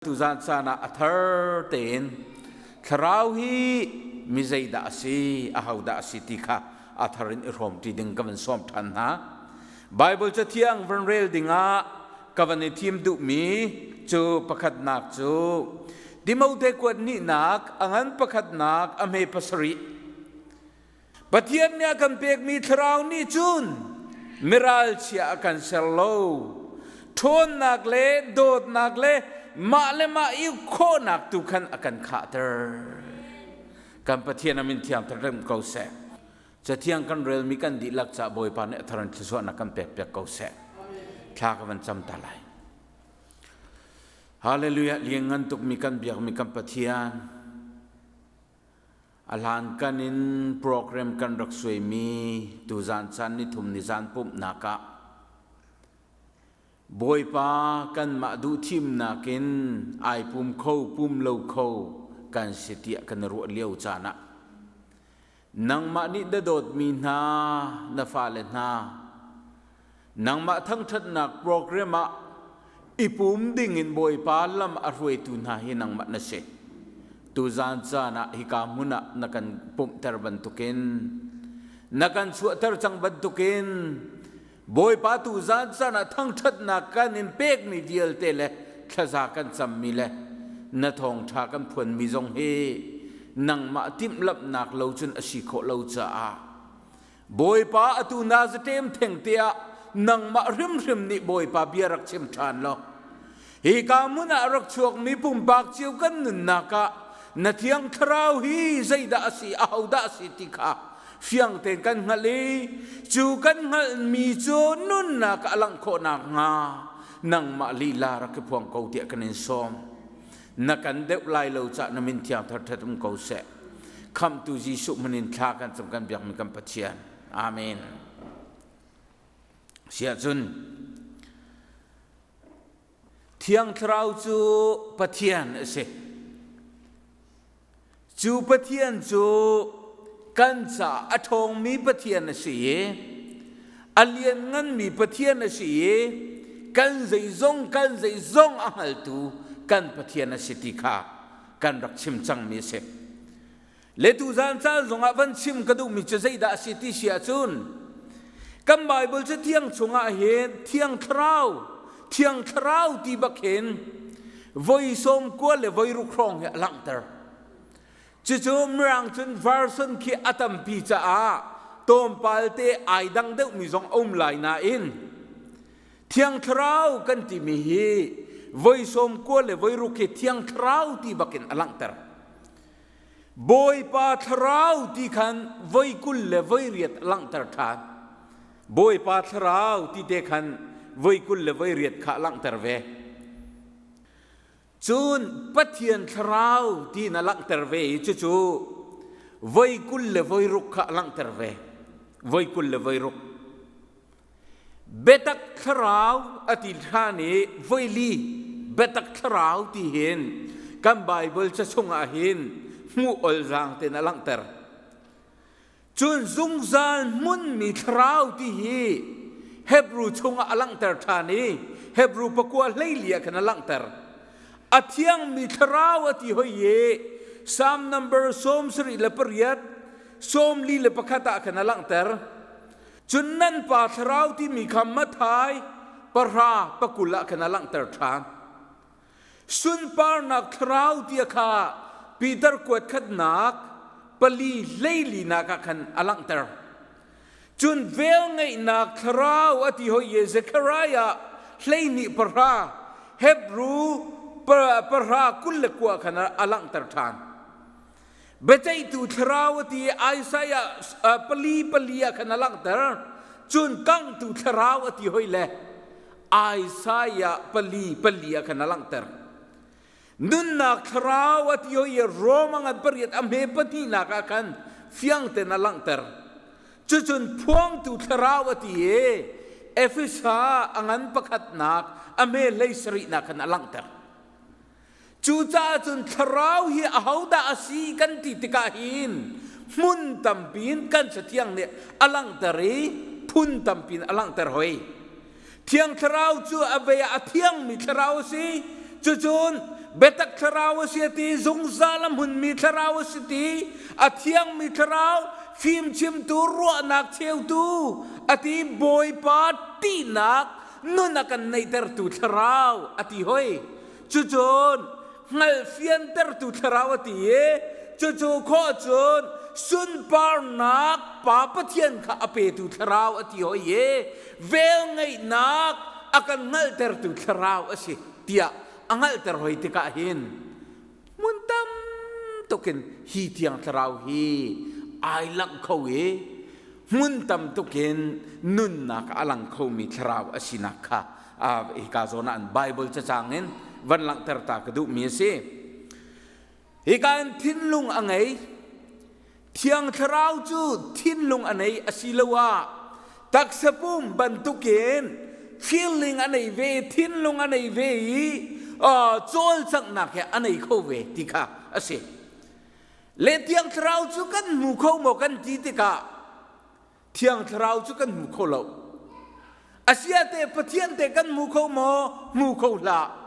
Tuzan caan ah a thar tein thlarau hi mi zeidah a si, ahodah a si ti kha a thar in i hrawmṭi ding ka van sawm ṭhan hna. Baibal cathiang van rel dingah ka van i thim duhmi cu pakhatnak cu Timote kuat nihnak a ngan pakhatnak a hme pasarih. Pathian nih a kan pekmi thlarau nih cun miralchia a kan ser lo. Ṭhawnnak le dawtnak le mah le mah i khawhnak tu khan a kan khahter. Kan Pathian a min thiang rem ko seh. Cathiang kan relmi kan dihlak ca Bawipa nih a thar in thluachuahnak kan pekpiak ko seh. Thla ka van cam ta lai. Hallelujah lianngan tukmi kan biakmi kan Pathian A hlankan in program kan rak suaimi tuzan caan nithum nizan pumhnak ah Bawipa kanmah duhthimnak in ai pum kho pum lo kho kan si tiah kan i ruah lio caan ah nangmah nih na dawtmi hna na fale hna nangmah thangṭhatnak program ah i pum dingin Bawipa lam a hruaitu hna hi nangmah na si. Tuzan caan ah hika hmun ah na kan pumhter bantukin na kan chuahter cang bantukin Bawipa tuzan caan ah thangṭhatnak kan in pekmi vialte le thlaza kan cammi le na thawngṭha kan phuanmi zong hi nangmah timhlamhnak lo cun a si khawh lo caah Bawipa atu na zaṭem theng te ah nangmah hrimhrim nih Bawipa bia rak chim ṭhan law hika hmun ah rak chuakmi pumpak cio kan nunnak ah na thiang thlarau hi zeidah a si ahodah a si ti kha fiang tein kan hngalh i cu kan hngalhmi cu nunnak ah a langh khawh nakhnga nangmah lila rak i phuang ko tiah kan in sawm. Na kan deuh lai lo cah na min thiang thar ṭhat um ko seh. Khamhtu Jesuh hmun in thla kan cam kan biakmi kan Pathian. Amen. Siahcun Thiang Thlarau cu Pathian a si. Cu Pathian cu kan ca a ṭhawngmi Pathian a si i a liannganmi Pathian a si i kan zeizong kan zeizong a hngaltu kan Pathian a si ti kha kan rak chim cangmi a si. Le tuzaan caan zongah van chim ka duhmi cu zeidah a si ti si ahcun kan Baibal cu thiang chungah hin Thiang Thlarau Thiang Thlarau ti bak hin voi sawm kua le voi ruk hrawng hi a langhter. Cucu Mirang cun version khi a tampi caah tlawmpal te ai dang deuhmi zong a um lai nain Thiang Thlarau kan timi hi voi sawm kua le voi ruk hi Thiang Thlarau ti bakin a langhter. Bawipa Thlarau ti khan voi 20 le voi riat a langhter ṭhan. Bawipa Thlarau ti te khan voi 20 le voi riat kha a langhter ve. Cun Pathian Thlarau ti na langhter ve i cucu voi 20 le voi ruk kha a langhter ve. Voi 20 le voi ruk. Biatak Thlarau a ti hlan i voi li biatak Thlarau ti hin kan Baibal ca chungah hin hmuh olzaang tein a langhter. Cun zungzal hmunmi Thlarau ti hi Hebru chungah a langhter ṭhan i Hebru pakua hleili ah khan a langhter. A thiangmi Thlarau a ti hoi i Psalm number 78, 41 ah khan a langhter. Cun nan pa thlarau timi kha Matthai pahra pakul ah khan a langhter ṭhan. Sunparnak thlarau tia kha Peter kuat khatnak pali hleilinak ah khan a langhter. Cun velngeihnak thlarau a ti hoi i Zechariah hleihnih pahra Hebru pahra 29 khan a langhter ṭhan. Biaceihtu thlarau a ti i Isaiah pali pali ah khan a langhter. Cun kanghtu thlarau a ti hoi le Isaiah pali pali ah khan a langhter. Nunnak thlarau a ti hoi i Rome ngan pariat a hme pahnihnak ah khan fiang tein a langhter. Cucun phuangtu thlarau a ti i Efesa a ngan pakhatnak a hme hlei sarihnak khan a langhter. Cucaah cun thlarau hi ahodah a si kan ti tikah hin hmun tampi in kan Cathiang nih a langhter i phun tampi in a langhter hoi. Thiang Thlarau cu a vei ah a thiangmi thlarau a si. Cucun biatak thlarau a si a ti, zungzal a hmunmi thlarau a si ti, a thiangmi thlarau, fimchimtu, ruahnak cheutu a ti, Bawipa ṭihnak nun a kan neihtertu thlarau a ti hoi. Cucun hngalhfiantertu thlarau a ti i cucu khawh cun sunparnak Pa Pathian kha a petu thlarau a ti hoi i velngeihnak a kan hngalhtertu thlarau a si tiah a hngalhter hoi tikah hin hmun tam tukin hi thiang thlarau hi ai langh kho i hmun tam tukin nunnak a lang khomi thlarau a sinak kha hika zawn ah an Bible cacang in van langhter ta ka duhmi a si. Hika in thinlung a ngei. Thiang Thlarau cu thinlung a nei asiloah taksa pum bantukin feeling a nei ve, thinlung a nei ve i cawlcanghnak he a nei kho ve ti kha a si. Le Thiang Thlarau cu kan hmu kho maw kan ti tikah Thiang Thlarau cu kan hmu kho lo. Asia te Pathian te kan hmu kho maw? Hmu kho hlah.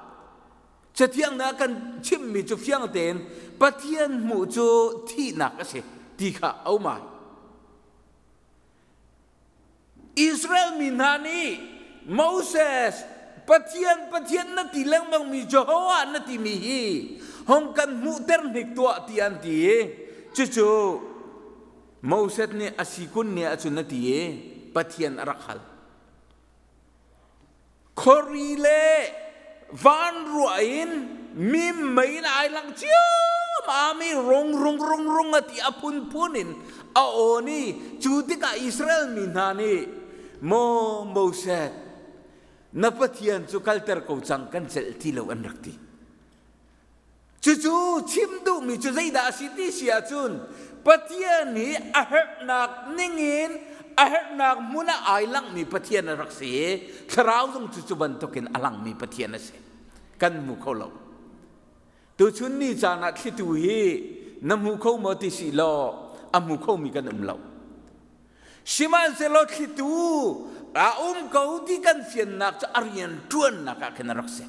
Cathiang na kan chimmi cu fiang tein Pathian hmuh cu thihnak a si ti kha a um ai. Israel mi hna nih Moses Pathian Pathian na ti lengmangmi Jehovah na timi hi hong kan hmuhter hnik tuah ti an ti i cucu Moses nih a si kun ni ahcun a ti i Pathian a rak hal. Khuari le van ruah in mim mei in ai lang ciam i rung rung rung rung a ti a phunphun in a awn i cu tikah Israel mi hna nih maw Moses na Pathian cu kalter ko cang kan celh ti lo an rak ti. Cucu chim duhmi cu zeidah a si ti si ahcun Pathian hi a herhnak ningin a herhnak hmun ah ai langhmi Pathian a rak si i thlarau zong cu cu bantukin a langmi Pathian a si. Kan hmu kho lo. Tuchun ni caan ah thlitu hi na hmu kho maw ti si law a hmu khomi kan um lo. Sihmanhsehlaw thlitu a um ko ti kan fiannak cu a rian ṭuannak ah khin a rak si.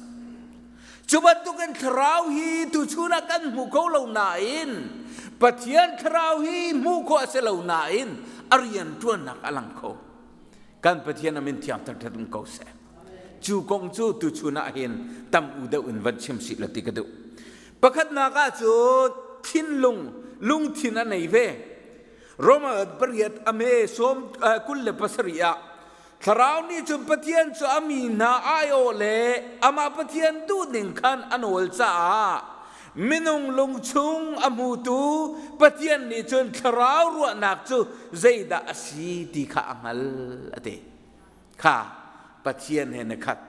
Cu bantukin thlarau hi tuchun ah kan hmu kho lo nain Pathian thlarau hi hmuh khawh a si lo nain a rian ṭuannak a lang kho. Kan Pathian a min thiang thangṭhat um ko seh. Cu kong cu tuchun ah hin tam u deuh in van chim sih la ti ka duh. Pakhatnak ah cun thinlung lungthin a nei ve. Roma pariat a me sawm 27 ah Thlarau nih cun Pathian cu a mi hna aiawh le amah Pathian duhning khan a nawl caah minung lungchung a hmutu Pathian nih cun thlarau ruahnak cu zeidah a si ti kha a hngal a ti. Kha Pathian he na khat.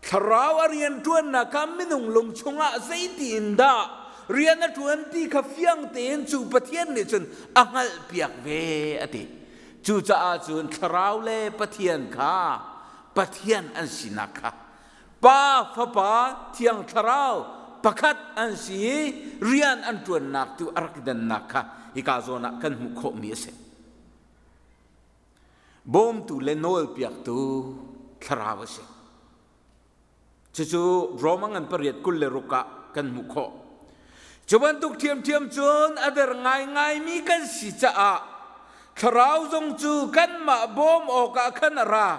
Thlarau a rianṭuannak kha minung lung chungah zeiti in dah rian a ṭuan ti kha fiang tein cu Pathian nih cun a hngalhpiak ve a ti. Cucaah cun Thlarau le Pathian kha Pathian an sinak kha Pa, Fapa, Thiang Thlarau pakhat an si i rian an ṭuannak tu a rak i dannak kha hika zawn ah kan hmuh khawhmi a si. Bawmtu le nawlpiaktu thlarau a si. Cucu Roma ngan pariat 26 ah kan hmuh khawh. Cu bantuk ṭhiamṭhiam cun a der ngaingaimi kan si caah thlarau zong cu kanmah bawm awkah khan a ra.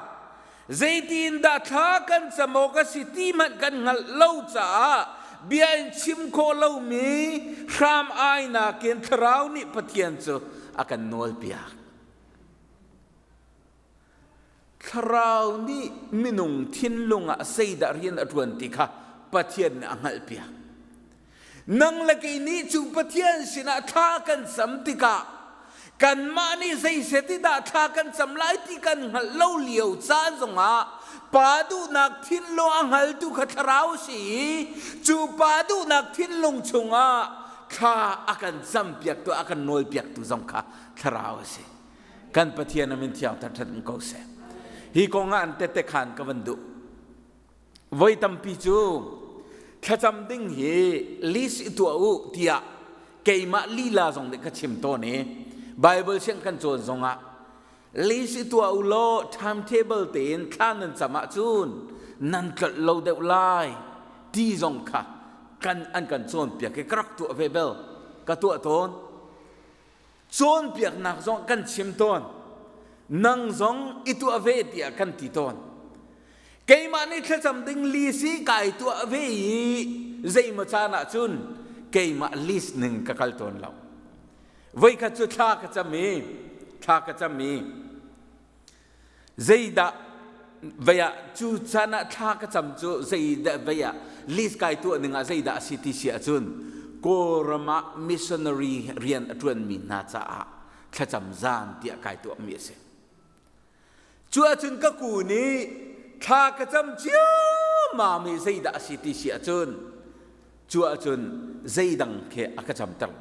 Zeitin dah thla kan cam awk a si ti hmanh kan hngalh lo caah bia in chim khawh lomi hram ainak in thlarau nih Pathian cu a kan nawlpiak. Thlarau nih minung thinlung ah zeidah rian a ṭuan ti kha Pathian nih a hngalhpiak. Nang le kei nih cu Pathian sinah thla kan cam tikah kanmah nih zeiset i dah thla kan cam lai ti kan hngalh lo lio caan zongah pa duhnak thinlung a hngaltu kha thlarau si i cu pa duhnak thinlung chungah thla a kan campiaktu a kan nawlpiaktu zong kha thlarau a si. Kan Pathian a min thiang thangṭhat in ko seh. Hi kong ah an tette khan ka van duh. Voi tampi cu thlacam ding hi list i tuah u tiah keimah lila zong nih ka chim tawn i Bible siang kan cawn zongah list i tuah u law timetable tein thla nan cam ahcun nan tlolh lo deuh lai ti zong kha. kan an kan cawnpiak i ka rak tuah ve bel ka tuah tawn. Cawnpiaknak zong kan chim tawn. Nang zong i tuah ve tiah kan ti tawn. Keimah nih thlacam ding list hi kai tuah ve i zeimaw caan ah cun keimah list ning ka kal tawn lo. Voikhat cu thla ka cam i thla ka cam i zeidah vei ah cu caan ah thla ka cam cu zeidah vei ah list kai tuah ning ah zeidah a si ti si ahcun Kawlram ah missionary rian a ṭuanmi hna caah thlacam zan tiah kai tuahmi a si. Cu ahcun ka ku nih thla ka cam ciammam i zeidah a si ti si ahcun cu ahcun zeidang khi a ka camter.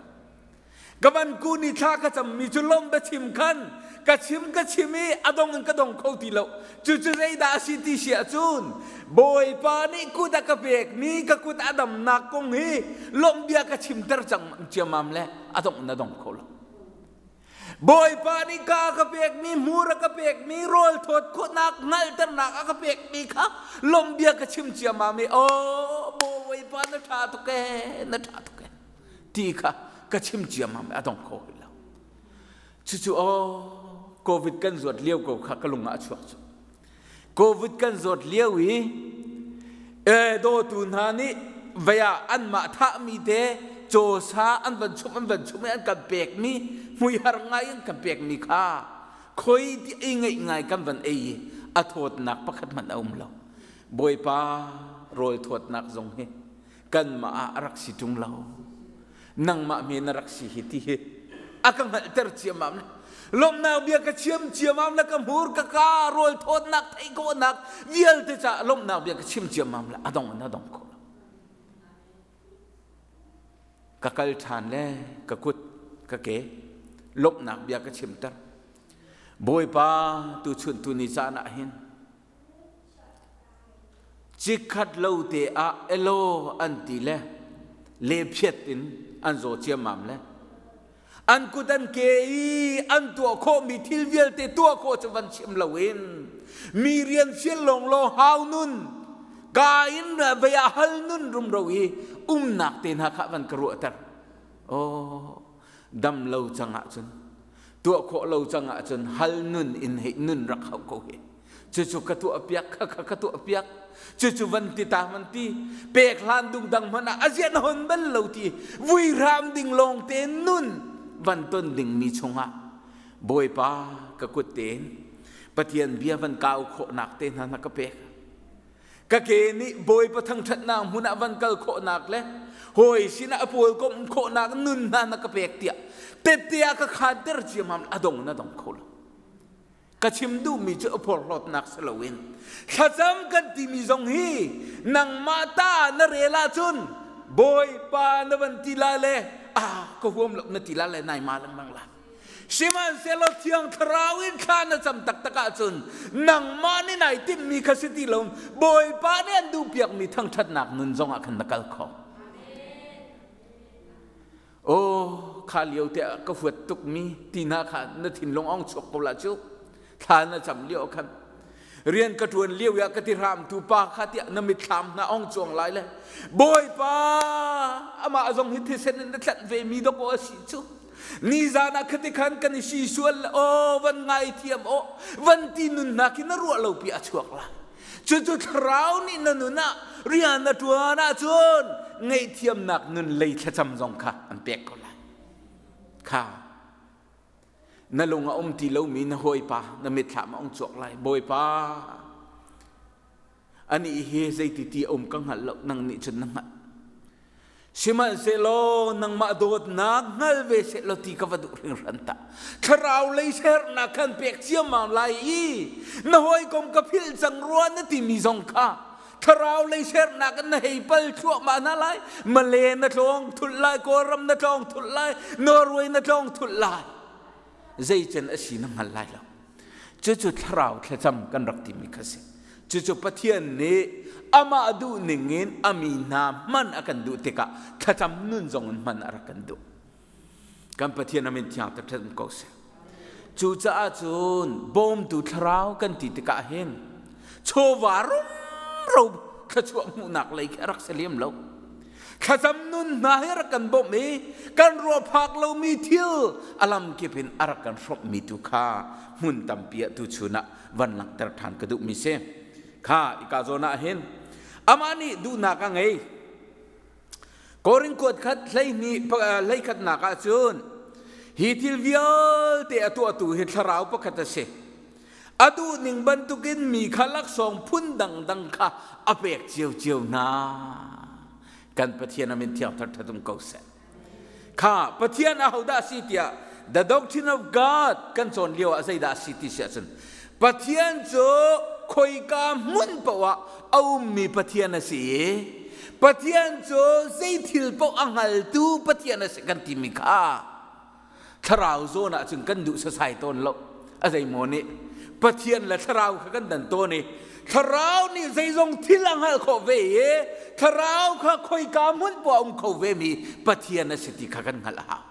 Ka van ku nih thla ka cammi cu lawm biachim khan ka chim ka chim i a dong in ka dong kho ti lo. Cucu zeidah a si ti si ahcun Bawipa nih kut a ka pekmi ka kut a damnak kong hi lawmhbia ka chimter cang ciammam le a dongh na dong kho lo. Bawipa nih ka ka pekmi hmur a ka pekmi rawl thawt khawhnak hngalhternak a ka pekmi kha lawmhbia ka chim ciammam i aw Bawipa na ṭha tuk ee na ṭha tuk ee ti kha ka chim ciammam a dong kho lo. Cucu aw COVID kan zuat lio ko kha ka lung ah a chuak cu. COVID kan zawt lio i dawtu hna nih vei ah anmah thahmi te cawsa an van chumh an van chumh i an kan pekmi hmuihar ngai an kan pekmi kha khoi ti ei ngeih ngai kan van ei i a thawtnak pakhat hmanh a um lo. Bawipa rawl thawtnak zong hi kanmah ah a rak si ṭung lo. Nangmah men na rak si hi ti hi a ka hngalhter ciammam le lawmhnak bia ka chim ciammam le ka hmur ka ka rawl thawtnak theih khawhnak vialte caah lawmhnak bia ka chim ciammam le a dong in a dong kho lo. Ka kal ṭhan le ka kut ka ke lawmhnak bia ka chimter. Bawipa tuchun tu ni caan ah hin Chikkhat lo te ah elaw an ti le lephiat in an zaw ciammam le an kut an ke i an tuah khawhmi thil vialte tuah khawh cu van chim loin mi rian fial lawnglawng hau nun ka in vei ah hal nun rumro i umnak te hna kha van ka ruahter. Oh, dam lo cang ahcun tuah khawh lo cang ahcun hal nun in hei nun rak hauh ko hi. Cucu ka tuah piak kha kha ka tuah piak. Cucu van ti ta man ti pek hlan dung dang hmanh ah aziah na hon bal lo ti vui hram ding lawng te nun van ton ding mi chungah Bawipa ka kut tein Pathian bia van kau khawhnak te hna na ka pek. Ka ke nih Bawipa thangṭhatnak hmun ah van kal khawhnak le hawi sinah a pawl komh khawhnak nun hna na ka pek tiah tette ah ka khanter ciammam a dong na dong kho lo. Ka chim duhmi cu a phorhlawtnak si loin thlacam kan timi zong hi nangmah ta na rel ahcun Bawipa na van ti la le ah ka huam lo na ti la le nai ma lengmang la. Sihmanhsehlaw Thiang Thlarau in thla na cam taktak ahcun nangmah nih nai timhmi kha si ti lo Bawipa nih an duhpiakmi thangṭhatnak nun zongah khan na kal kho. Aw, kha lio te ah ka huat tukmi ti hna kha na thinlung ong chuak ko la cu. Thla na cam lio khan rian ka ṭuan lio ah ka ti hramtu pa kha tiah na mitthlam hna ong cuang lai le Bawipa amah zong hi thisen in na tlanh ve mi dawkaw a si cu. Nizan ah khati khan kan i si sual le aw van ngai thiam aw van ti nun hna khi na ruah lo pi a chuak lai. Cucu thlarau nih na nun ah rian na ṭuan ahcun ngaihthiamnak nun lei thlacam zong kha an pek ko lai. Kha na lung a um ti lomi na hawipa na mitthlam a ung chuak lai. Bawipa anih hi zeiti ti a um ka hngalh lo nang nih cun na hngalh. Sihmanhsehlaw nangmah dawtnak hngal ve sehlaw ti ka va duh hringhran ta. Thlarau lei sernak khan pek ciammam lai i na hawikom ka philh cang rua na timi zong kha thlarau lei sernak in na hei pal thluahmah hna lai. Malay na tlawng thulh lai, Kawlram na tlawng thulh lai, Norway na tlawng thulh lai. Zeicen a si na hngal lai lo. Cucu thlarau thlacam kan rak timi kha si. Cucu Pathian nih amah duh ningin a mi hna hman a kan duh tikah thlacam nun zong in hman a rak kan duh. Kan Pathian a min thiang taktak um ko seh. Cucaah cun bawmtu thlarau kan ti tikah hin chawva rumro thluachuah hmuhnak lei khi a rak si lem lo. Thlacam nun hna hi rak kan bawmh i kan ruah phak lomi thil a lamkip in a rak kan hrawmhmi tu kha hmun tampi ah tuchun ah van langhter ṭhan ka duhmi si. Kha ika zawn ah hin amah nih duhnak a ngei. Korin kuat khat 12 hleikhatnak ah cun hi thil vialte a tuahtu hi thlarau pakhat a si. A duhning bantukin mi kha laksawng phun dangdang kha a pek ciocio hna. Kan Pathian a min thiang thar um ko seh. Kha Pathian ahodah a si tiah the doctrine of God kan cawn lio ah zeidah a si ti si ahcun Pathian cu khoika hmun paoh ah a ummi Pathian a si i Pathian cu zei thil paoh a hngaltu Pathian a si kan timi kha thlarau zawn ah cun kan duh sasai tawn lo. A zeimaw nih Pathian le thlarau kha kan dan tawn i thlarau nih zeizong thil a hngalh khawh ve i thlarau kha khoika hmun poah um kho ve mi Pathian a si ti kha kan hngalh a hau.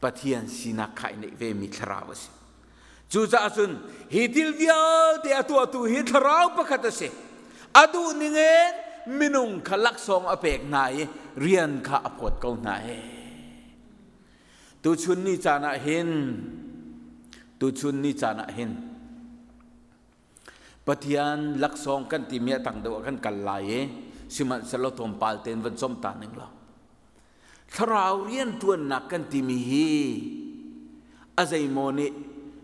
Pathian sinak kha i neih ve mi thlarau a si. Cucaah cun hi thil vialte a tuahtu hi thlarau pakhat a si. A duh ningin minung kha laksawng a pek hna i rian kha a phawt ko hna he. Tuchun ni caan ah hin tuchun ni caan ah hin Pathian laksawng kan timi a tang deuh ah kan kal lai i sihmanhsehlaw tlawmpal tein van com ta ning law thlarau rianṭuannak kan timi hi a zeimaw nih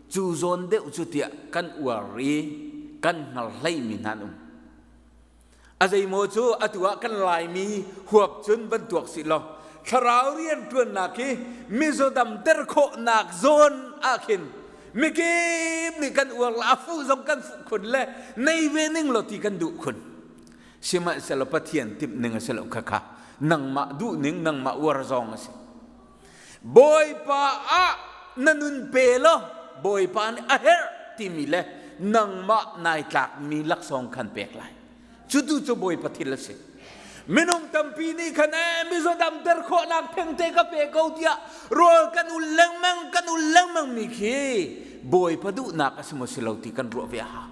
cu zawn deuh cu tiah kan uar i kan hngar hleimi hna an um. A zeimaw cu atu ah kan Laimi huap cun van tuak sih law thlarau rianṭuannak hi mizaw damter khawhnak zawn ah khin mikip nih kan uar le a fuh zong kan fuh khun le nei ve ning law ti kan duh khun. Sihmanhsehlaw Pathian timh ning a si lo khakha nangmah duh ning nangmah uar zong a si. Bawipa ah na nun pe law Bawipa nih a herh timi le nangmah nai tlakmi laksawng khan pek lai. Cutu cu Bawipa thil a si. Minung tampi nih khan ee mizaw damter khawhnak thengte ka pe ko tiah rawl kan ul lengmang kan ul lengmang mi khi Bawipa duhnak a si maw si lo ti kan ruah ve a hau.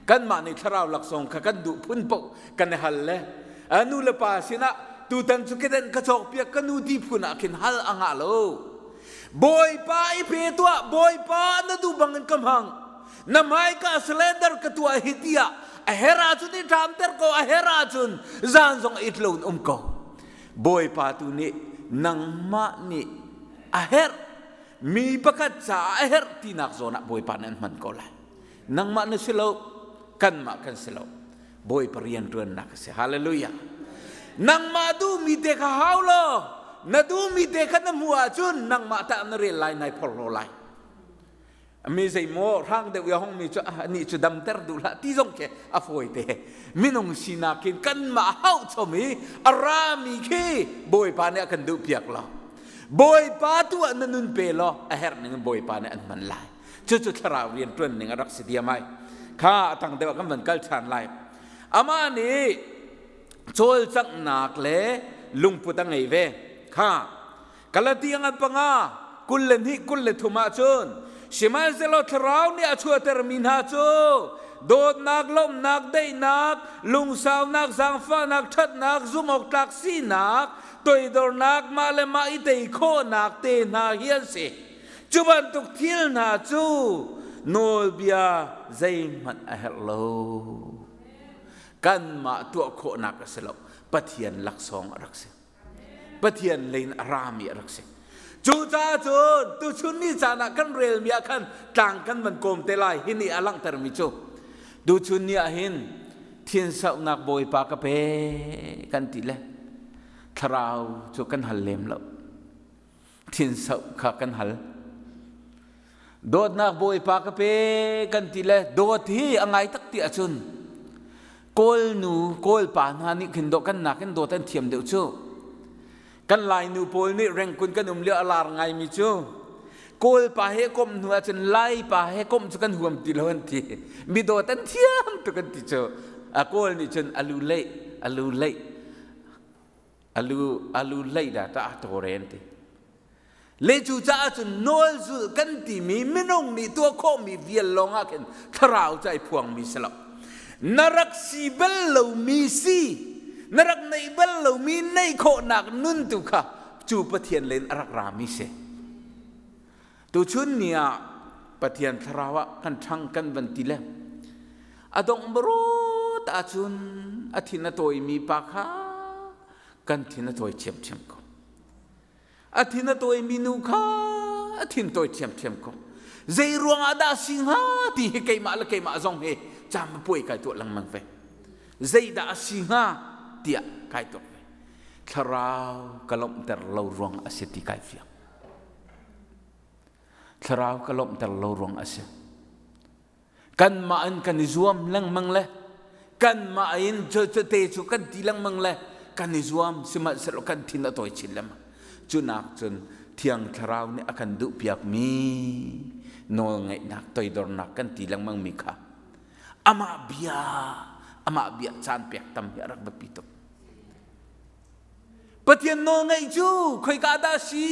Kanmah nih thlarau laksawng kha kan duh phun paoh kan i hal le nu le pa sinah tutan cu kedenh ka cawkpiak ka nu ti phun ah khin hal a ngah lo. Bawipa i pe tuah, Bawipa na duh bangin ka hmang. Na hmaika surrender ka tuah hi tiah a her ahcun i ṭamter ko, a her ahcun zan zong it lo in um ko. Bawipa tu nih nangmah nih a herh mi pakhat caah a herh tinak zawn ah Bawipa nih an hman ko lai. Nangmah na si lo, kanmah kan si lo. Bawipa rianṭuannak a si. Hallelujah. Nangmah duhmi te kha hau law, na duhmi te kha na hmuh ahcun nangmah tah na rel lai, nai phorhlaw lai. Mi zeimaw hrang deuh i a hongmi cu nih cu damter duh hlah ti zong khi a fawi te. Minung sinak in kanmah hauh chom i a rami khi Bawipa nih a kan duh piak lo. Bawipa tu ah na nun pe law a herh ning in Bawipa nih an hman lai. Cucu thlarau rianṭuan ning a rak si diam ai. Kha a tang deuh ah kan van kal ṭhan lai. Amah nih cawlcanghnak le lungput a ngei ve. Kha Galatia ngan panga 22 23 ah cun sihmanhsehlaw thlarau nih a chuahtermi hna cu dawtnak, lawmhnak, daihnak, lungsaunak, zaangfahnak, ṭhatnak, zumhawktlak sinak, toidornak, mah le mah i tei khawhnak te hna hi an si. Cu bantuk thil hna cu nawlbia zeihmanh a herh lo. Kanmah tuah khawhnak a si lo. Pathian laksawng a rak si. Pathian lei in a rami a rak si. Cucaah cun tuchun ni caan ah kan relmi ah khan tlang kan van kawm te lai hi nih a langhtermi cu tuchun ni ah hin thinsauhnak Bawipa ka pe kan ti le thlarau cu kan hal lem lo. Thinsoh kha kan hal. Dawtnak Bawipa ka pe kan ti le dawt hi a ngai tak ti ahcun Kawl nu, Kawl pa hna nih khin dawh kan nakin dawt an thiam deuh cu. Kan Lai nu pawl nih rengkun kan um lio a lar ngaimi cu Kawl pa he komh hnu ahcun Lai pa he komh cu kan huam ti lo an ti. Mi dawt an thiam tuk an ti cu. A Kawl nih cun alu leih, alu leih, alu alu leih dah ta tawre an ti le cu caah cun nawl zulh kan timi minung nih tuah khawhmi vial lawng ah khin thlarau cu ai phuangmi si lo na rak si bal lomi si. Na rak neih bal lomi neih khawhnak nun tu kha cu Pathian len a rak rami si. Tuchun ni ah Pathian thlarau ah kan ṭhang kan van ti le a dongh barut ahcun a thin a tawimi pa kha kan thin a tawi ṭhiamṭhiam ko. A thin a tawimi nu kha a thin tawi ṭhiamṭhiam ko. Zei ruangah dah si hnga ti hi keimah le keimah zong hi cam puai kai tuah lengmang ve. Zeidah a si hnga tiah kai tuak ve. Thlarau ka lawmhter lo ruang a si ti kai fiang. Thlarau ka lawmhter lo ruang a si. Kanmah in kan i zuam lengmang le kanmah in te cu kan ti lengmang le kan i zuam sihmanhsehlaw kan thin a tawi chin lengmang. Cunak cun Thiang Thlarau nih a kan duhpiakmi nawlngaihnak toidornak kan ti lengmang mi kha amah bia amah bia caan pek tam hi a rak biapi tuk. Pathian nawlngaih cu khoika dah a si?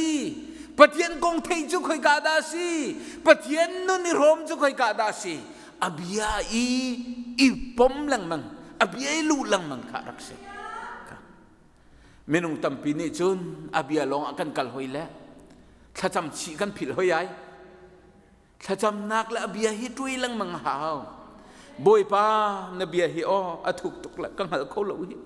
Pathian kong theih cu khoika dah a si? Pathian nun i hrawm cu khoika dah a si? A bia i i pom lengmang, a bia i luh lengmang kha rak si. Minung tampi nih cun a bia lawng ah kan kal hoi le thlacam chih kan philh hoi ai. Thlacamnak le a bia hi ṭui lengmang a hau. Bawipa na bia hi aw a thuk tuk le ka hngal kho lo hi.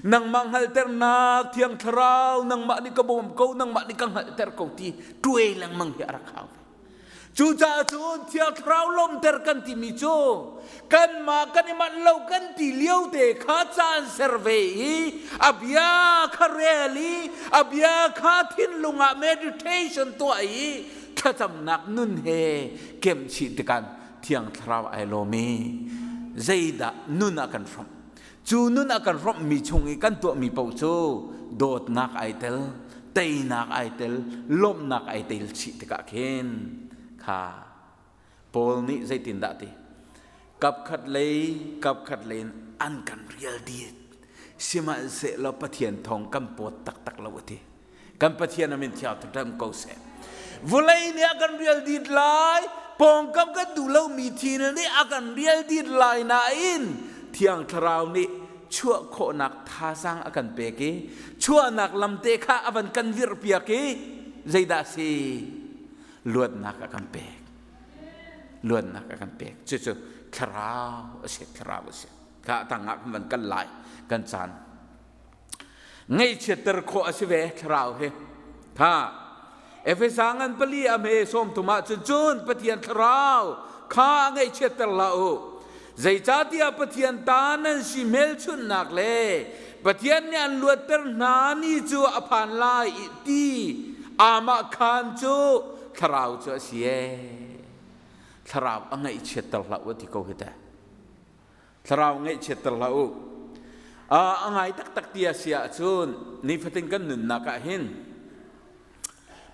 Nangmah hngalhternak Thiang Thlarau nangmah nih ka bawm ko nangmah nih ka hngalhter ko ti ṭuai lengmang hi a rak hau ve. Cucaah cun Thiang Thlarau lawmter kan timi cu kanmah kan i manh lo kan ti lio te kha caan ser ve i a bia kha rel i a bia kha thinlung ah meditation tuah i thlacamnak nun he kemchih tikah Thiang Thlarau ai lawm i zeidah nun a kan hrawmh cu nun a kan hrawmhmi chung i kan tuahmi paoh cu dawtnak ai tel teinak ai tel lawmhnak ai tel chih tikah khin kha Paul nih zeitindah ti kapkhat lei kapkhat lei in an kan rial dih sihmanhsehlaw Pathian thawng kan pawt taktak lo a ti Kan Pathian a min thiang thangṭhat ko seh. Vawlei nih a kan rial dit lai, pawngkam kan duh lomi thil nih a kan rial dit lai nain Thiang Thlarau nih chuah khawhnak thazaang a kan pek i chuahnak lamte kha a van kan virhpiak i zeidah si luatnak a kan pek. Luatnak a kan pek. Cucu thlarau a si, thlarau a si. Kha tangah kan van kal lai kan caan Ngaihchiatter khawh a si ve thlarau hi. Tha. Efesa ngan pali a hme sawm thum ah cun cun Pathian thlarau kha ngaihchiatter hlah u. Zeicahtiah Pathian ta nan si hmelchunhnak le Pathian nih an luatter hna ni cu a phan lai ti amah khan cu thlarau cu a si ee. Thlarau a ngaihchiatter hlah u ti ko hi teh. Thlarau ngaihchiatter hlah u. A ngai taktak ti a si ahcun nifatin kan nunnak ah hin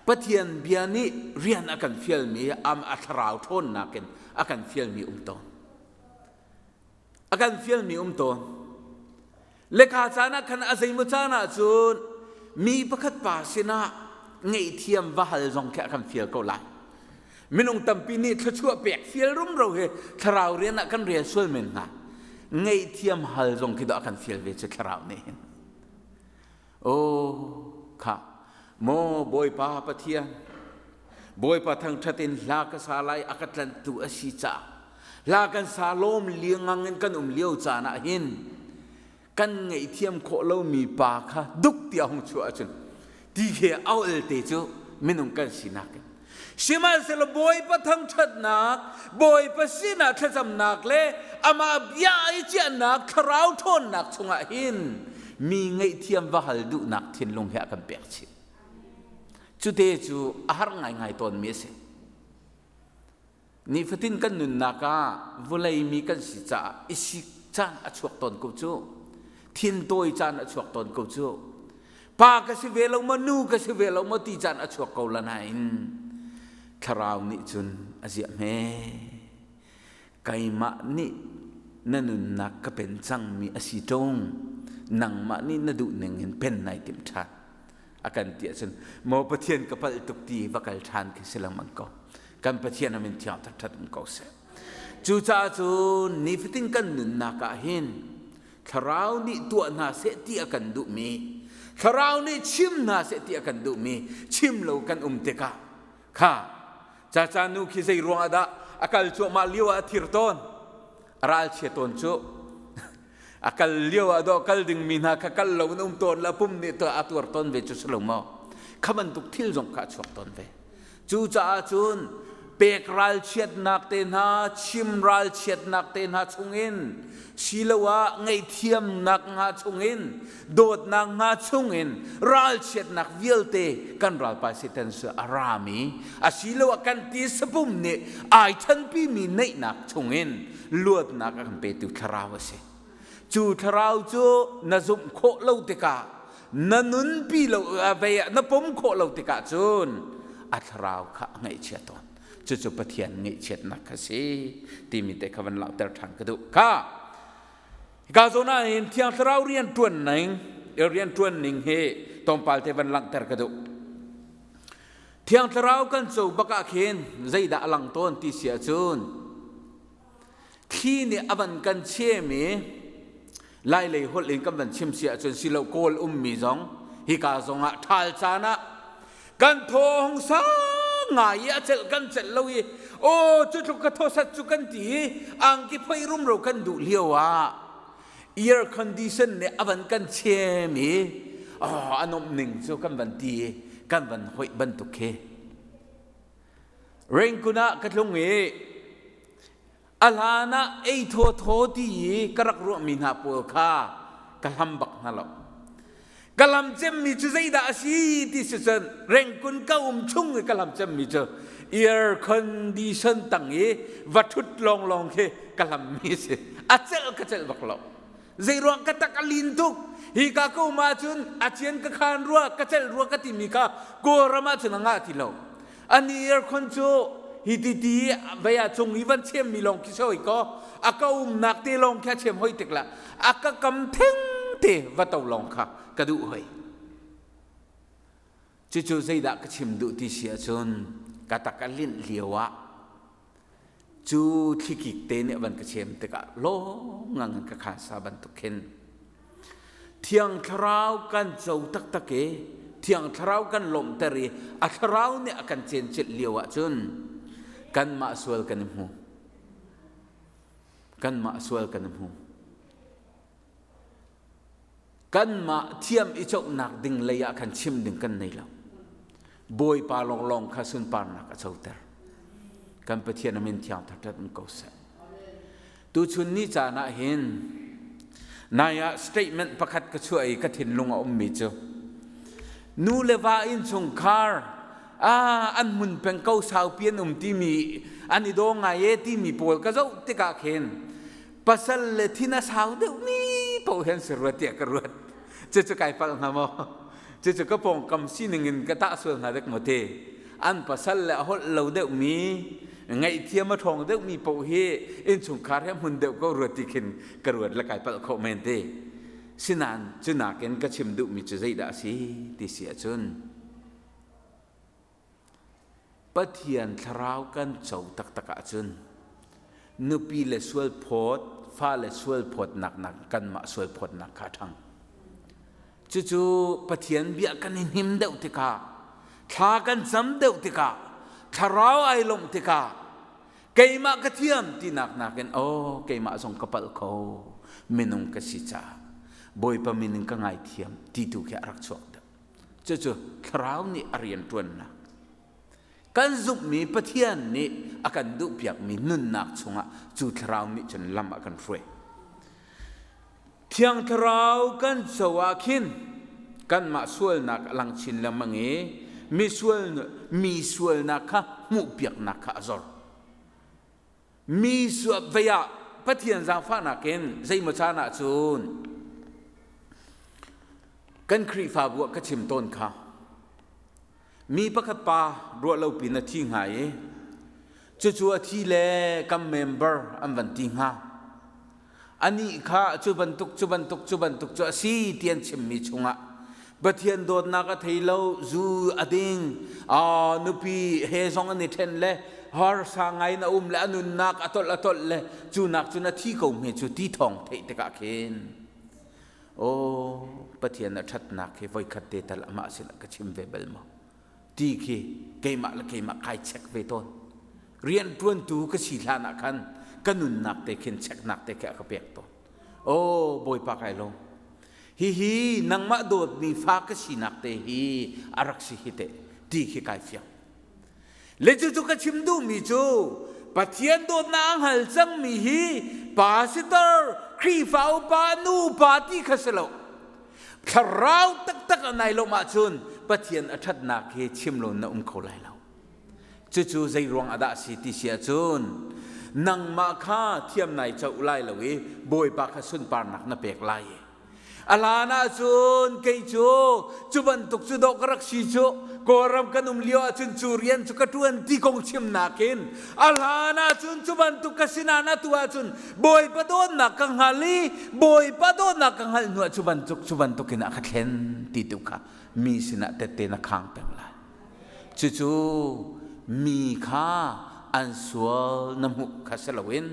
Pathian bia nih rian a kan fialmi am a thlarau ṭhawnnak in a kan fialmi um tawn. A kan fialmi um tawn. Leka caan ah khan a zeimaw caan ah cun mi pakhat pa sinah ngaihthiam va hal zong khi a kan fial ko lai. Minung tampi nih thluachuah pek fial rumro hi thlarau rian ah kan rel sual men hnga. Ngaihthiam hal zong khi dawh a kan fial ve cu thlarau nih hin. Oh, kha maw Bawipa Pathian Bawipa thangṭhat in hla ka sa lai a ka tlanhtu a si caah hla kan sa lawm liangang in kan um lio caan ah hin kan ngaihthiam khawh lomi pa kha duk tiah hung chuah ahcun ti he aul te cu minung kan sinak in sihmanhsehlaw Bawipa thangṭhatnak Bawipa sinah thlacamnak le amah bia i ciahnak thlarau ṭhawnnak chungah hin mi ngaihthiam va hal duhnak thinlung he a kan pek chih cute cu a har ngaingai tawnmi a si Nifatin kan nunnak ah vawlei mi kan si caah i sik caan a chuak tawn ko cu. Thintawi caan a chuak tawn ko cu. Pa ka si ve lo maw, nu ka si ve lo maw ti caan a chuak ko la nain thlarau nih cun a ziah hme. Keimah nih na nunnak ka pen cangmi a si ṭung. Nangmah nih na duh ning in pen nai timh ṭhan. A kan ti ahcun maw Pathian ka palh tuk ti va kal ṭhan khi si lengmang ko. Kan Pathian a min thiang ṭhatṭhat um ko seh. Cucaah cun nifatin kan nunnak ah hin Thlarau nih tuah hna seh ti a kan duhmi, Thlarau nih chim hna seh ti a kan duhmi chim lo kan um tikah kha caca nu khi zei ruangah dah a kal cuahmah lio ah a thir tawn, a ralchia tawn cu. A kal lio ah dawh kal dingmi hna kha kal lo in um tawn le pum nih a tuar tawn ve cu si lo maw? Kha bantuk thil zong kha a chuak tawn ve. Cucaah cun pek ralchiatnak te hna, chim ralchiatnak te hna chungin, siloah ngaihthiamnak hna chungin, dawtnak hna chungin ralchiatnak vialte kan ralpa Satan cu a rami, asiloah kan tisapum nih ai thanpimi neihnak chungin luatnak a kan petu thlarau a si. Cu thlarau cu na zumh khawh lo tikah na nunpi lo vei ah na pom khawh lo tikah cun a thlarau kha a ngaihchia tawn. Cucu Pathian ngaihchiatnak kha si timi te kha van langhter ṭhan ka duh. Kha hika zawn ah hin Thiang Thlarau rian ṭuan ning rian ṭuan ning hi tlawmpal te van langhter ka duh. Thiang Thlarau kan co bak ah khin zeidah a lang tawn ti si ahcun Thli nih a van kan chem i Lailei holh in kan van chim si ahcun silo Kawl ummi zong hika zong ah ṭhal caan ah kan thaw hung sang ngai i a celh kan celh lo i aw cu tluk ka thawsat cu kan ti i angki phoi rumro kan duh lio ah air condition nih a van kan chem i a nomh ning cu kan van ti i kan van hoih bantuk khi Rangoon ah ka tlung i a hlan ah ei thawthaw ti i ka rak ruahmi hna pawl kha ka hlam bak hna lo. Ka lam cemmi cu zeidah a si ti si cun Rangoon ka um chung i ka lam cemmi cu air condition tang i va ṭhut lawnglawng khi ka hlammi si. A celh ka celh bak lo. Zeiruang ka tak a lin tuk. Hi ka ka um ahcun a cian ka khan rua, ka celh rua ka timi kha Kawlram ahcun a ngah ti lo. Ani aircon cu hi ti ti vei ah cung i van chem mi lawng khi soi ko a ka umnak te lawng khi a chem hoi tik la a ka kam theng te va to lawng kha ka duh hoi. Cucu zeidah ka chim duh ti si ahcun ka tak a linh lio ah Cu thlikik te nih a van ka chem tikah lawngang in ka khansa bantuk khin Thiang Thlarau kan co taktak i Thiang Thlarau kan lawmhter i a Thlarau nih a kan cencilh lio ahcun kanmah sual kan i hmu. Kanmah sual kan i hmu. Kanmah thiam i cohnak ding lei ah khan chim ding kan nei lo. Bawipa lawnglawng kha sunparnak a coter. Kan Pathian a min thiang thangṭhat um ko seh. Tuchun ni caan ah hin nai ah statement pakhat ka chuah i ka thinlung a ummi cu nu le va innchungkhar ah an hmun peng ko saupi an um timi an i daw ngai e timi pawl ka zoh tikah khin pasal le thin a sau deuhmi paoh hi an si rua tiah ka ruat. Cucu kai palh hnga maw? Cucu ka pawngkam sining in ka tah sual hnga dek maw te? An pasal le a holh lo deuhmi, ngaihthiam a ṭhawng deuhmi paoh hi innchungkhar he hmun deuh ko rua ti khin ka ruat le kai palh khawh men te. Sinain cu nakin ka chim duhmi cu zeidah a si ti si ahcun Pathian thlarau kan co taktak ahcun nupi le sualphawt, fale sualphawtnak nak kanmah sualphawtnak kha a ṭhang. Cucu Pathian bia kan i hnim deuh tikah, thla kan cam deuh tikah, thlarau ai lawmh tikah, keimah ka thiam tinak nakin aw keimah zong ka palh kho minung ka si caah Bawipa min in ka ngaithiam ti tu khi a rak chuak deuh. Cucu thlarau nih a rianṭuannak. Kan zumhmi Pathian nih a kan duhpiakmi nunnak chungah cu thlarau nih cun lam a kan hruai. Thiang thlarau kan co ah khin kanmah sualnak a lang chin lengmang i mi sual mi sualnak kha hmuhpiaknak kha a zor. Mi suap vei ah Pathian zaangfahnak in zeimaw caan ah cun kan Khrihfabu ah ka chim tawn kha mi pakhat pa ruah lo pin a thi hnga i cucu a thi le kan member an van ti hnga anih kha cu bantuk cu bantuk cu bantuk cu a si ti an chimmi chungah Pathian dawtnak a thei lo, zu a ding, nupi he zong an i ṭhen le harsa ngai in a um le a nunnak a tolh a tolh le cu nak cun a thi ko hme cu ti thawng theih tikah khin. Aw Pathian a ṭhatnak hi voikhat te tal amah sinah ka chim ve bal maw? Ti khi keimah le keimah kai check ve tawn. Rianṭuantu ka si hlan ah khan ka nunnak te khin checknak te khi a ka pek tawn. Aw Bawipa kai lawm. Hihi nangmah dawtmi fa ka sinak te hi a rak si hi teh ti khi kai fiang. Le cucu ka chim duhmi cu Pathian dawtnak a hngal cangmi hi pastor, Khrihfa upa, nu upa ti kha si lo. Thlarau taktak a nai lawm ahcun Pathian a ṭhatnak hi chim lo na um kho lai lo. Cucu zei ruang ah dah a si ti si ahcun nangmah kha thiam nai coh lai lo i Bawipa kha sunparnak na pek lai i A hlan ahcun kei cu cu bantuk cu dawh ka rak si cu Kawlram kan um lio ahcun cu rian cu ka ṭuan ti kong chimnak in a hlan ahcun cu bantuk ka si nain atu ahcun Bawipa dawtnak ka hngal i Bawipa dawtnak ka hngalh hnuah cu bantuk cu bantuk in a ka thlen ti tu kha mi sinah tette na khang peng lai. Cucu mi kha an sual na hmuh kha si loin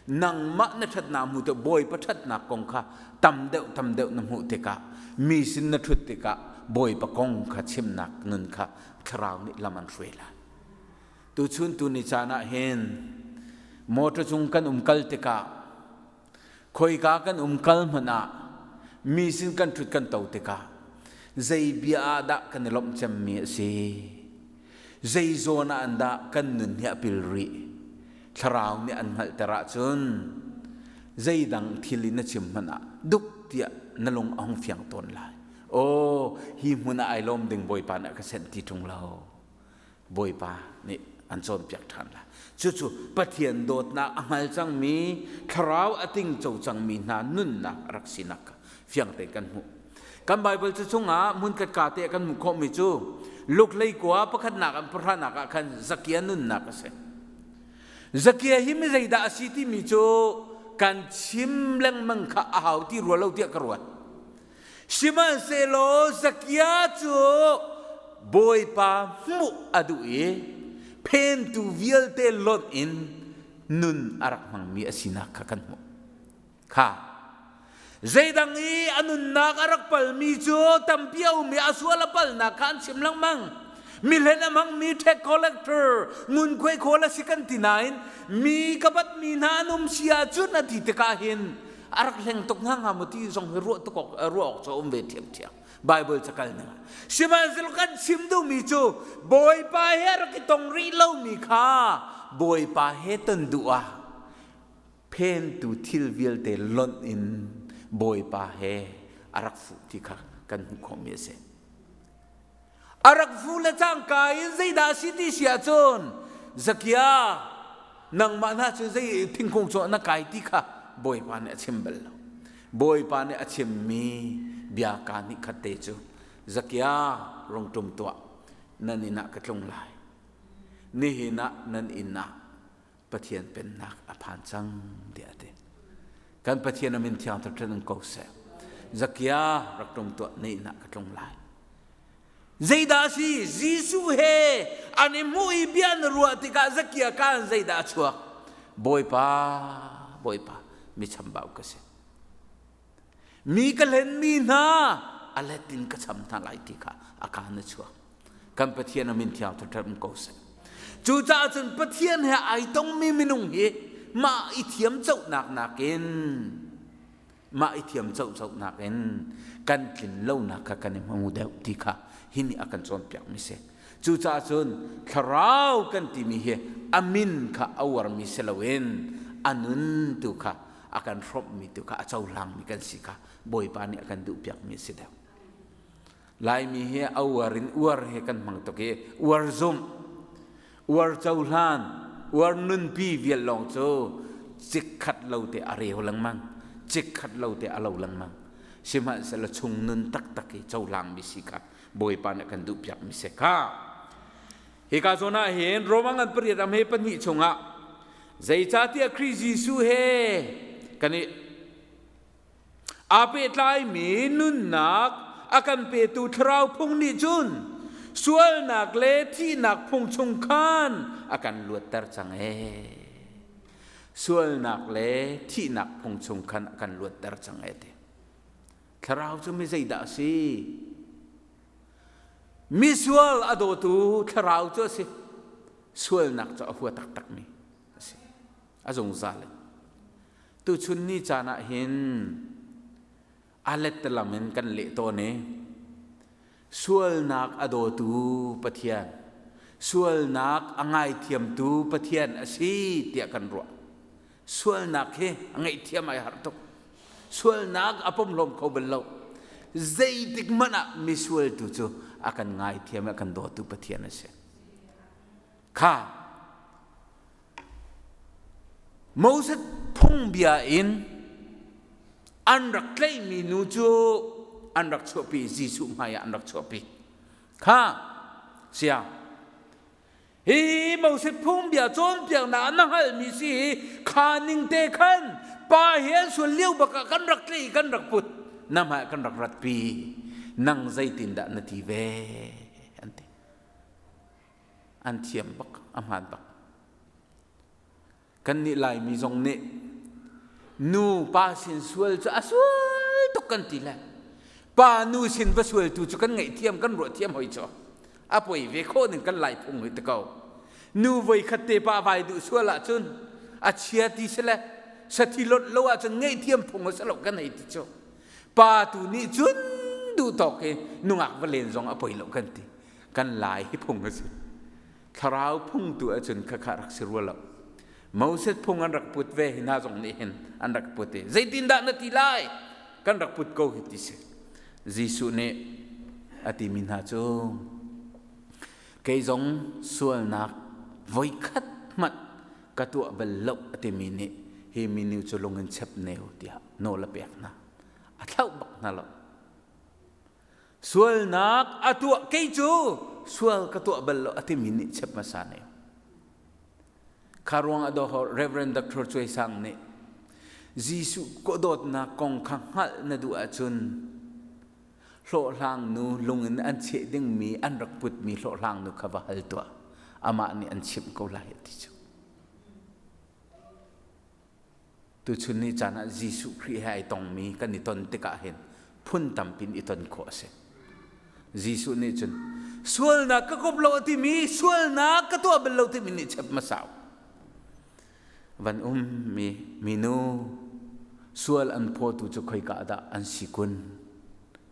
nangmah na ṭhatnak hmu te Bawipa ṭhatnak kong kha tam deuh tam deuh na hmuh tikah mi sin na ṭhut tikah Bawipa kong kha chimnak nun kha thlarau nih lam an hruai lai. Tuchun tu ni caan ah hin motor cung kan um kal tikah khoika kan um kal hmanh ah mi sin kan ṭhut kan to tikah zei bia ah dah kan i lawmh cemmi a si zei zawn ah an dah kan nun hi a pil rih Thlarau nih an hngalhter ahcun zeidang thil in na chim hmanh ah duk tiah na lung a hung fiang tawn lai. Aw, hi hmun ah ai lawm ding Bawipa nih a ka senh ti ṭung lo. Bawipa nih an cawnpiak ṭhan lai. Cucu Pathian dawtnak a hngal cangmi, thlarau a tingco cangmi hna nunnak a rak sinak kha fiang tein kan hmuh. Kan Baibal cu chungah hmunkhat ka te kan hmuh khawhmi cu Luke hleikua pakhatnak an pahranak ah khan Zakia nunnak a si. Zakia hi mi zeidah a si timi cu kan chim lengmang kha a hau ti rua lo tiah ka ruat. Sihmanhsehlaw Zakia cu Bawipa hmuh a duh i phentu vialte lonh in nun a rak hmangmi a sinak kha kan hmuh. Kha zeidang i a nunnak a rak palmi cu tampi a um i a sual a palnak kha an chim lengmang. Mihlen a hmangmi tax collector ngunkhuai khawl a si kan ti nain mi ka batmi hna an um si ahcun a ti tikah hin a rak hleng tuk hnga hnga maw ti zong hi ruah tuk awk ruah awk cu a um ve ṭhiamṭhiam. Bible cakal ning ah. Sihmanhsehlaw kan chim duhmi cu Bawipa he a rak i tong rih lomi kha Bawipa he ton duh ah phentu thil vialte lonh in Bawipa he a rak fuh ti kha kan hmuh khawhmi a si. A rak fuh le cangka in zeidah a si ti si ahcun Zakia nangmah hna cu zei thingkung cu na kai ti kha Bawipa nih a chim bal lo. Bawipa nih a chimmi bia kaa hnih khat te cu Zakia rung ṭum tuah nan inn ah ka tlung lai. Nihin ah nan inn ah Pathian pennak a phan cang tiah a ti. Kan Pathian a min thiang thangṭhat in ko seh. Zakia rak tlung tuah na inn ah ka tlung lai. Zeidah a si? Jesuh he an i hmuh i bia an ruah tikah Zakia kaan zeidah a chuak? Bawipa, Bawipa, mi chambau ka si. Mi ka hlenmi hna a let in ka cham hna lai ti kha a kaan a chuak. Kan Pathian a min thiang thangṭhat um ko seh. Cucaah cun Pathian he ai tongmi minung hi mah i thiam cohnak nakin mah i thiam coh cohnak in kan tlin lonak kha kan i hmu deuh ti kha hi nih a kan cawnpiakmi si. Cucaah cun thlarau kan timi hi a min kha a uarmi si loin a nun tu kha a kan hrawmhmi tu kha a cohlangmi kan si kha Bawipa nih a kan duhpiakmi a si deuh. Laimi hi a uar in uar hi kan hmang tuk i uar zumh, uar cohlan, uar nunpi vial lawng cu cikkhat lo te a reu lengmang, cikkhat lo te a lo lengmang. Sihmanhsehlaw chung nun taktak i cohlangmi si kha Bawipa nih a kan duhpiakmi si kha. Hika zawn ah hin Roma ngan pariat a hme pahnih chungah zeicahtiah Khrih Jesuh he kan i aa pehtlaimi nunnak a kan petu thlarau phung nih cun sualnak le thihnak phung chung khan a kan luatter cang ee. Sualnak le thihnak phung chung khan a kan luatter cang ee ti. Thlarau cu mi zeidah a si? Misual a dawtu thlarau cu a si. Sualnak cu a hua taktakmi a si. A zungzal in. Tuchun ni caan ah hin a lettalam in kan leh tawn i sualnak a dawtu Pathian, sualnak a ngaithiamtu Pathian a si tiah kan ruah. Sualnak hi a ngaihthiam ai harh tuk. Sualnak a pomhlawm kho bal lo. Zeitik hmanh ah misual tu cu a kan ngaithiam a kan dawtu Pathian a si. Kha Moses phungbia in an rak tlaihmi nu cu an rak chuahpi Jesuh hmaiah an rak chuahpi. Kha sia hi Moses phungbia cawnpiaknak na hngalhmi si hi kha ning te khan pa hi an sual lio bak ah kan rak tlaih kan rak put na hmai kan rak ratpi nang zeitindah na ti ve an ti. An thiam bak a hmaan bak. Kannih Laimi zong nih nu pa sin sual cu a sual tuk kan ti le pa nu sin va sual tu cu kan ngaihthiam kan ruah thiam hoi cu a poi ve khawh ning kan lai phung hi te ko nu voi khat te pa vai duh sual ahcun a chia ti si le sathi lot lo ahcun ngaihthiam phung a si lo kan hei ti cu pa tu nih cun duh tawk i nungak va len zong a poi lo kan ti kan lai hi phung a si Thlarau phung tu ahcun khakha rak si rua lo. Moses phung an rak put ve hi hna zong nih hin an rak put i zeitindah na ti lai kan rak put ko hi ti si. Jesuh nih a timi hna cu kei zong sualnak voikhat hmanh ka tuah bal lo a timi nih hi minu cu lung in chep neu tiah nawl a pek hna. A thlauh bak hna lo. Sualnak a tuah kei cu sual ka tuah bal lo a timi nih chep hmasa ne. Kha ruang ah dawh Reverend Dr. Cuai Sang nih Jesuh ko dawtnak kong kha hngalh na duh ahcun hlawhhlang nu lung in an cheh dingmi an rak putmi hlawhhlang nu kha va hal tuah. Amah nih an chimh ko lai a ti cu. Tuchun ni caan ah Jesuh Khrih he ai tongmi kan i ton tikah hin phun tampin i ton khawh a si. Jesuh nih cun sualnak ka kop lo a timi sualnak ka tuah bal lo timi nih chep hmasa van um mi minu sual an phawtu cu khoika dah an si kun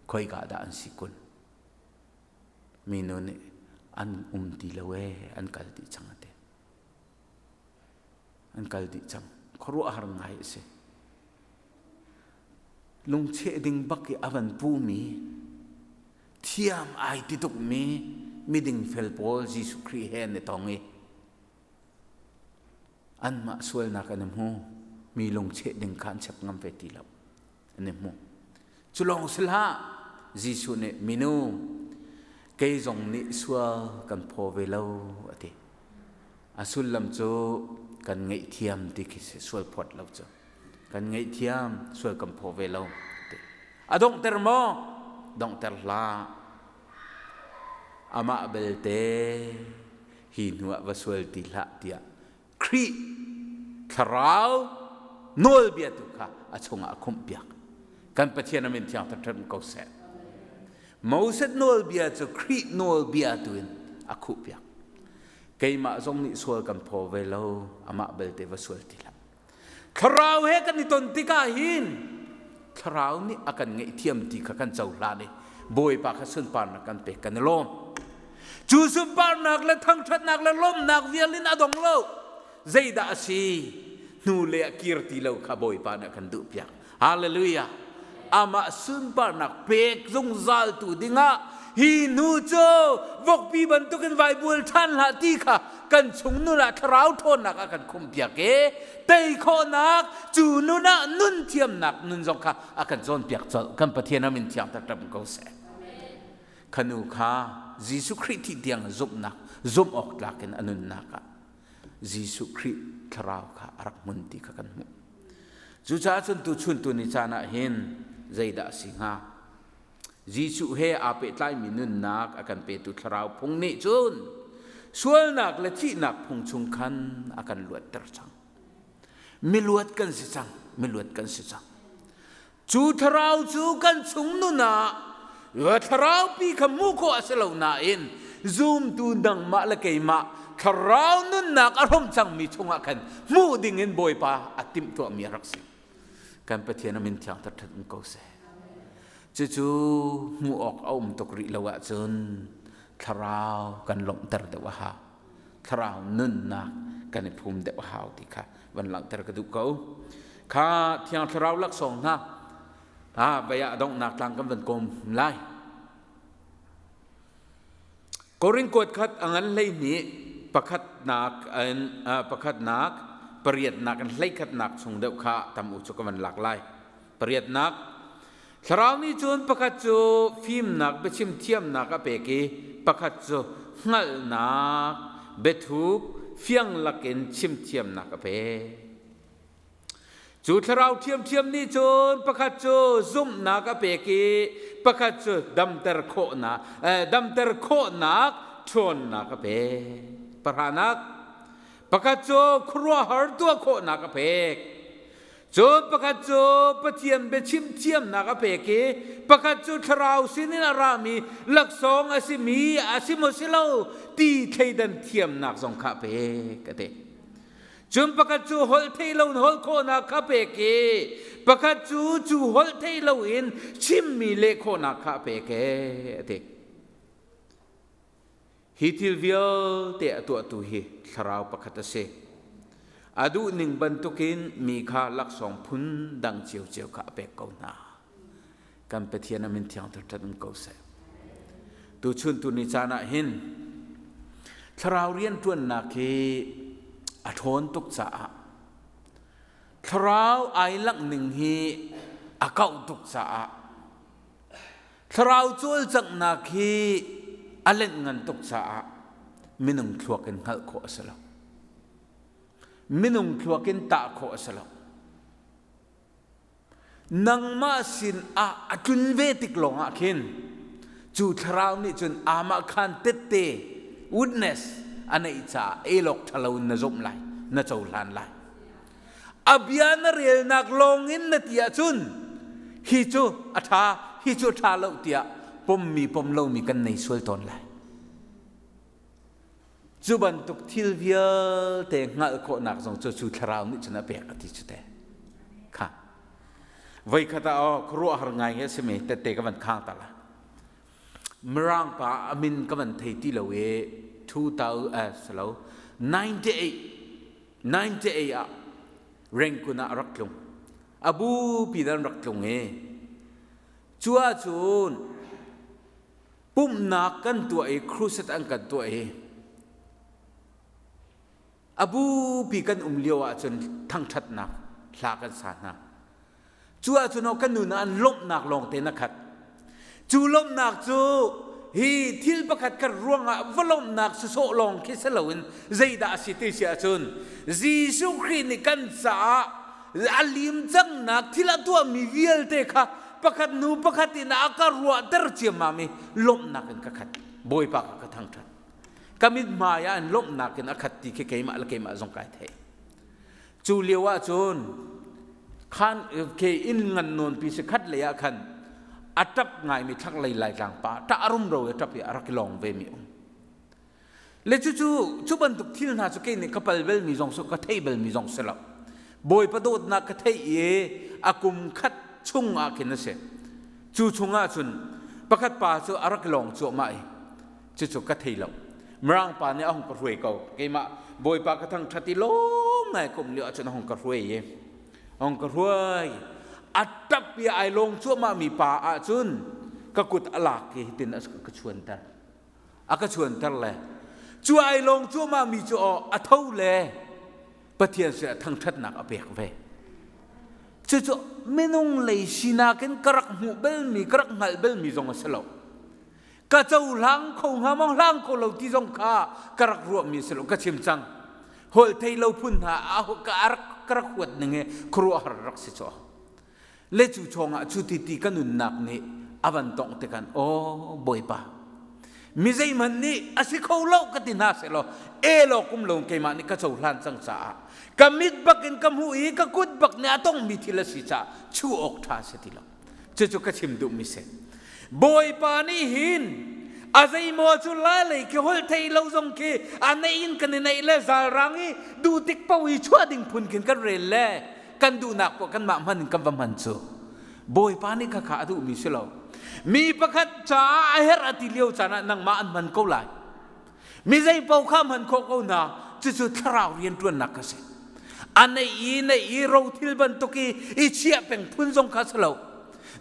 khoika dah an si kun minu nih an um ti lo ee an kal dih cang a ti An kal dih cang. Khuaruahhar ngai a si. Lungcheh ding bak i a van pumi, thiam ai ti tukmi miding fel pawl Jesuh Khrih he an i tong i anmah sualnak an i hmu. Mi lungcheh ding kha an chep ngam ve ti lo. An i hmu. Cu lawng si hlah, Jesuh nih minu kei zong nih sual kan phaw ve lo a ti. A sullam cu kan ngaihthiam ti khi si sual phawt lo cu. Kan ngaihthiam sual kan phaw ve lo ti. A donghter maw? Donghter hlah. Amah belte hi hnu ah va sual ti hlah tiah Khrih thlarau nawlbia tu kha a chungah a khumhpiak. Kan Pathian a min thiang thangṭhat ko seh. Moses nawlbia cu Khrih nawlbia tu in a khuhpiak. Keimah zong nih sual kan phaw ve lo, amah belte va sual ti hlah. Thlarau he kan i ton tikah hin Thlarau nih a kan ngaihthiam ti kha kan cohlan i Bawipa kha sunparnak kan pek kan i lawm. Cu sunparnak le thangṭhatnak le lawmhnak vial in a dong lo. Zeidah a si? Hnu le ah kir ti lo kha Bawipa nih a kan duhpiak. Hallelujah. Amah sunparnak pek zungzal tu dingah hi nu cu vokpi bantukin vaibual ṭhan hlah ti kha kan chung nun ah thlarau ṭhawnnak a kan khumpiak i tei khawhnak cu nun ah nun thiamnak nun zong kha a kan cawnpiak colh kan Pathian a min thiang taktak ko seh khanu kha Jesuh Khrih thih tiang zumhnak zumh awk tlak in a nunnak ah Jesuh Khrih thlarau kha a rak hmun ti kha kan hmuh Cucaah cun tuchun tuni caan ah hin zeidah a si hnga? Jesuh he aa pehtlaimi nunnak a kan petu thlarau phung nih cun sualnak le thihnak phung chung khan a kan luatter cang. Miluat kan si cang, miluat kan si cang. Cu thlarau cu kan chung nun ah thlarau pi kha hmuh khawh a si lo nain zumtu nangmah le keimah thlarau nunnak a hrom cangmi chungah khan hmuh ding in Bawipa a timhtuahmi a rak si. Kan Pathian a min thiang ṭhat um ko seh. Cucu hmuh awk a um tuk rih lo ahcun thlarau kan lawmhter deuh a hau. Thlarau nunnak kan i phum deuh a hau ti kha van langhter ka duh ko. Kha Thiang Thlarau laksawng hna ah vei ah donghnak tlang kan van kawm lai. Korin kuat khat a ngan 12 pakhatnak in pakhatnak pariatnak in hleikhatnak chung deuh kha tam u cu ka van lak lai. Pariatnak Thlarau nih cun pakhat cu fimnak biachim thiamnak a pek i pakhat cu hngalhnak biathuk fiang lakin chim thiamnak a pek. Cu thlarau ṭhiamṭhiam nih cun pakhat cu zumhnak a pek i pakhat cu damter khawhnak damter khawhnak ṭhawnnak a pek. Pahranak pakhat cu khuaruahhar tuah khawhnak a pek. Cun pakhat cu Pathian biachim thiamnak a pek i pakhat cu thlarau sinin a rami laksawng a simi a si maw si lo ti thleidan thiamnak zong kha a pek a ti. Cun pakhat cu holh theih lo in holh khawhnak kha pek i pakhat cu cu holh theih lo in chimmi leh khawhnak kha a pek e a ti. Hi thil vialte a tuahtu hi thlarau pakhat a si. A duhning bantukin mi kha laksawng phun dang ciocio kha a pek ko hna. Kan Pathian a min thiang thangṭhat um ko seh. Tuchun tuni caan ah hin thlarau rianṭuannak hi a ṭhawn tuk caah thlarau ai langh ning hi a kauh tuk caah thlarau cawlcanghnak hi a lenh ngan tuk caah minung thluak in hngalh khawh a si lo. Minung thluak in tah khawh a si lo. Nangmah sin ah a tlun ve tik lawngah khin cu thlarau nih cun amah khan tette witness a neih caah elawk ṭhalo in na zumh lai, na cohlan lai. A bia na relnak lawng in na ti ahcun hi cu a ṭha, hi cu a ṭha lo tiah pommi pom lomi kan nei sual tawn lai. Cu bantuk thil vialte hngalh khawhnak zong cu cu thlarau nih cun a pek a ti cu te. Kha. Voikhat ah aw khuaruahhar ngai nge a simi tette ka van khang ta la. Mirang pa a min ka van thei ti lo i 2000 eh salo 98 98 ah Rangoon ah a rak tlung. A bupi dan rak tlung i cu ahcun pumhnak kan tuah i crusade an kan tuah i a bupi kan um lio ahcun thangṭhatnak hla kan sa hna. Cu ahcun kan nun ah an lawmhnak lawngte na khat. Cu lawmhnak cu hi thil pakhat khat ruangah va lawmhnak sawsawh lawng khi si loin zeidah a si ti si ahcun Jesuh Khrih nih kan caah a lim cangnak thil a tuahmi vialte kha pakhat hnu pakhat in a ka ruahter ciammam i lawmhnak in ka khat. Bawipa kha ka thangṭhat. Ka mithmai ah in lawmhnak in a khat ti khi keimah le keimah zong kai theih. Cu lio ah cun khan ke inn ngan nawn pi si khat lei ah khan a ṭap ngaimi thlanglei Laitlang pa ṭah rumro i ṭap i a rak i lawng ve mi um. Le cucu cu bantuk thil hna cu kei nih ka pal belmi zong si ka thei belmi zong si lo. Bawipa dawtnak ka theih i a kum khat chung ah khin a si. Cu chung ah cun pakhat pa cu a rak lawng cuahmah i cucu ka thei lo. Mirang pa nih a hung ka hruai ko. Keimah Bawipa ka thangṭhat i lawm ngai ka um lio ahcun a hung ka hruai i a hung ka hruai. A ṭap i ai lawng cuahmah mi pa ahcun ka kut a lak i hitin a ka chuanter. A ka chuanter le cu ai lawng cuahmah mi cu aw a tho le Pathian sinah thangṭhatnak a pek ve. Cucu minung lei sinak in ka rak hmuh belmi, ka rak hngalh belmi zong a si lo. Ka cohlang kho hnga maw hlang kho lo ti zong kha ka rak ruahmi a si lo. Ka chim cang. Holh thei lo phun hna a ka rak ka rak huat ning hi khuaruahhar rak si caw. Le cu chawngah cu ti ti ka nunnak nih a van tongh tikan aw Bawipa. Mi zeihmanh nih a si kho lo ka ti hna sehlaw elaw kum lo keimah nih ka cohlan cang caah ka mit bak in ka hmuh i ka kut bak nih a tongmi thil a si caah chuh awk ṭha si ti lo. Cucu ka chim duhmi si. Bawipa nih hin a zeimaw cu lai lei khi holh thei lo zong khi a neih in kan i neih le zalrang i duh tik paoh i chuah ding phun khin kan rel le kan duhnak poah kanmah hman in kan va hman cu Bawipa nih khakha a duhmi si lo. Mi pakhat caah a herh a ti lio caan ah nangmah an hman ko lai. Mi zei paoh kha hman khawh ko hna, cucu thlarau rianṭuannak kha si. A neih i neih i rothil bantuk i i chiah peng phun zong kha si lo.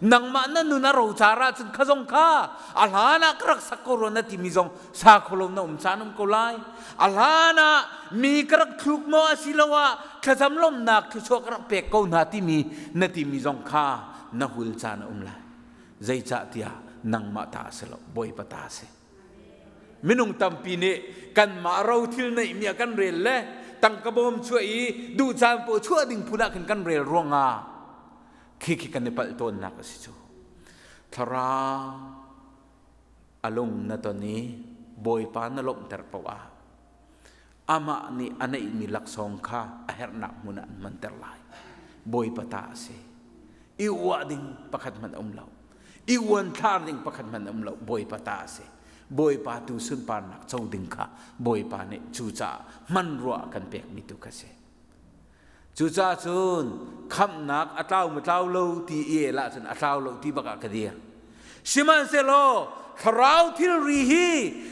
Nangmah na nun a rocar ahcun kha zong kha a hlan ah ka rak sak ko rua na timi zong sa kho lo na um caan um ko lai. A hlan ah mi ka rak thluk maw asiloah thlacam lawmhnak thluachuah ka rak pek ko hna timi na timi zong kha na hul caan a um lai. Zeicahtiah nangmah ta a si lo, Bawipa ta a si. Minung tampi nih kanmah rothil neihmi ah kan rel le tangka bawm chuah i duh caan paoh chuah ding phun ah khin kan rel ruangah khi khi kan i palh tawnnak a si cu. Thlarau a lung na ton i Bawipa na lawmhter paoh ah amah nih a neihmi laksawng kha a herhnak hmun ah an hmanter lai. Bawipa ta a si. I uah ding pakhat hmanh a um lo. I uanthlar ding pakhat hmanh a um lo. Bawipa ta a si. Bawipa tu sunparnak co ding kha Bawipa nih cucaah hmanrua a kan pekmi tu kha si. Cucaah cun khamhnak a tlau ma tlau lo ti i el ahcun a tlau lo ti bak ah ka dir. Sihmanhsehlaw thlarau thilri hi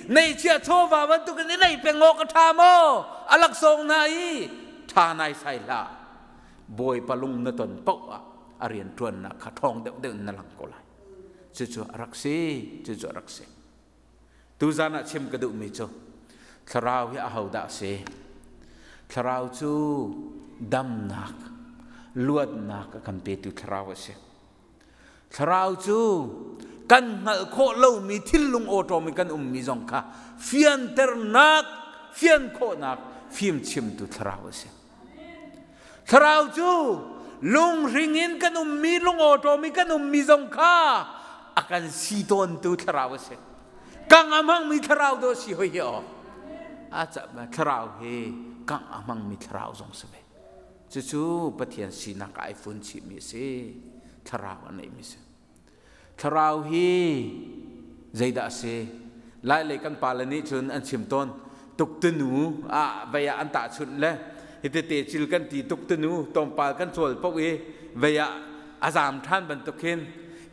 neihchiah chawva bantukin i neih peng awk a ṭha maw? A laksawng hna i ṭha naisai hlah. Bawipa lung na ton paoh ah a rianṭuannak kha ṭhawng deuhdeuh in na lang ko lai. Cucu a rak si, cucu a rak si. Tuzan ah chim ka duhmi cu thlarau hi ahodah a si? Thlarau cu damnak, luatnak a kan petu thlarau a si. Thlarau cu kan hngalh khawh lomi thinlung awṭawm i kan ummi zong kha fianternak, fian khawhnak fimchimtu thlarau a si. Thlarau cu lunghring in kan ummi, lungawṭawm i kan ummi zong kha a kan si tawntu thlarau a si. Kang a hmangmi thlarau dawh si hoi hi aw. A thlarau hi kang a hmangmi thlarau zong si ve. Cucu Pathian sinak ai fun chihmi a si. Thlarau a neihmi si. Thlarau hi zeidah a si? Lailei kan pale nih cun an chim tawn tuktunu ah vei ah an tahchunh le hitete cil kan ti tuktunu tlawmpal kan cawl paoh i vei ah a zaam ṭhan bantuk hin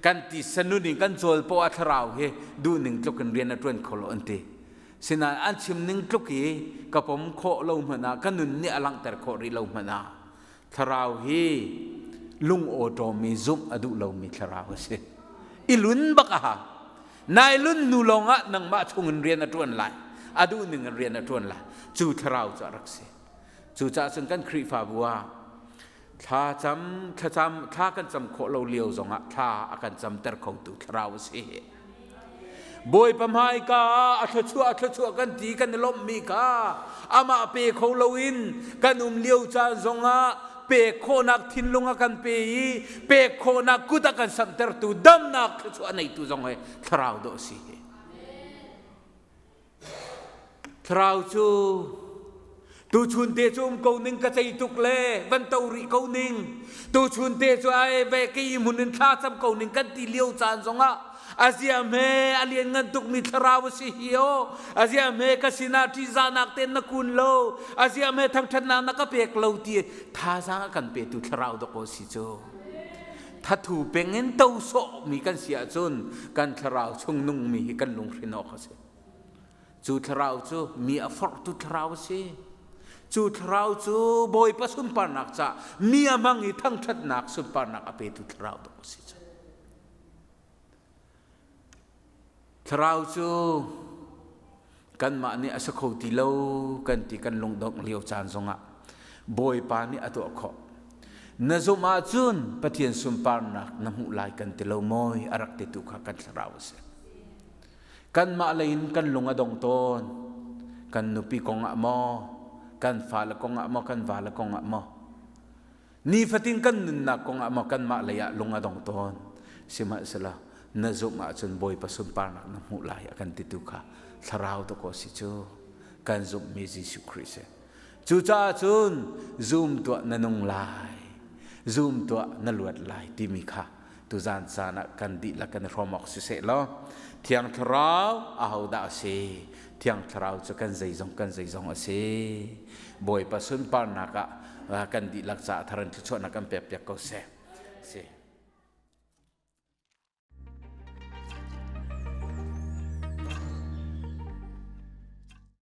kan ti sanun in kan cawl paoh ah thlarau hi duhning tluk in rian a ṭuan kho lo an ti. Sinain an chim ning tluk i ka pom khawh lo hmanh ah ka nun nih a langhter khawh rih lo hmanh ah Thlarau hi lung awṭawmi zumh a duh lomi thlarau a si. I lun bak a hau. Nai lun hnu lawngah nangmah chungin rian a ṭuan lai. A duh ning in rian a ṭuan lai. Cu thlarau cu a rak si. Cucaah cun kan Khrihfabu ah thla cam, thlacam, thla kan cam khawh lo lio zongah thla a kan camter khotu thlarau a si. Bawipa hmaika ah a thluachuah a thluachuah kan ti kan i lawmhmi kha amah pe kho loin kan um lio caan zongah pek khawhnak thinlung a kan pe i pek khawhnak kut a kan samhtertu damnak thluachuah a neitu zong hi thlarau dawh a si hi. Thlarau cu tuchun te cu um ko ning ka cei tuk le van to rih ko ning tuchun te cu ai ve kei hmun in thla cam ko ning kan ti lio caan zongah azia hme a lian ngan tuk mi thlarau a si hi o azia hme ka sinah ṭihzahnak ten na kun lo azia hme thangṭhatnak na ka pek lo ti thazaang a kan petu thlarau dawk aw si cu thathu peng in to sawh mi kan si ahcun kan thlarau chung nung mi hi kan lunghrin awk a si Cu thlarau cu mi a forhtu thlarau a si. Cu thlarau cu Bawipa sunparnak caah mi a hmang i thangṭhatnak sunparnak a petu thlarau dawh a si cu. Thlarau cu kanmah nih a si kho ti lo kan ti kan lungdongh lio caan zongah Bawipa nih a tuah khawh. Na zumh ahcun Pathian sunparnak na hmuh lai kan ti lo maw a rak titu kha kan thlarau a si. Kanmah lei in kan lung a dong tawn. Kan nupi kong ah maw, kan fale kong ah maw, kan vale kong ah maw, nifatin kan nunnak kong ah maw kanmah lei ah lung a dong tawn. Sihmanhsehlaw Na zumh ahcun Bawipa sunparnak na hmuh lai a kan titu kha thlarau dakaw si cu kan zumhmi Jesuh Khrih si. Cucaah cun zum tuah na nung lai, zum tuah na luat lai timi kha tuzan caan ah kan dihlak kan i hrawm awk siseh law Thiang Thlarau ahodah a si? Thiang Thlarau cu kan zeizong kan zeizong a si. Bawipa sunparnak ah kan dihlak caah thar in thluachuahnak kan pek piak ko seh. Si.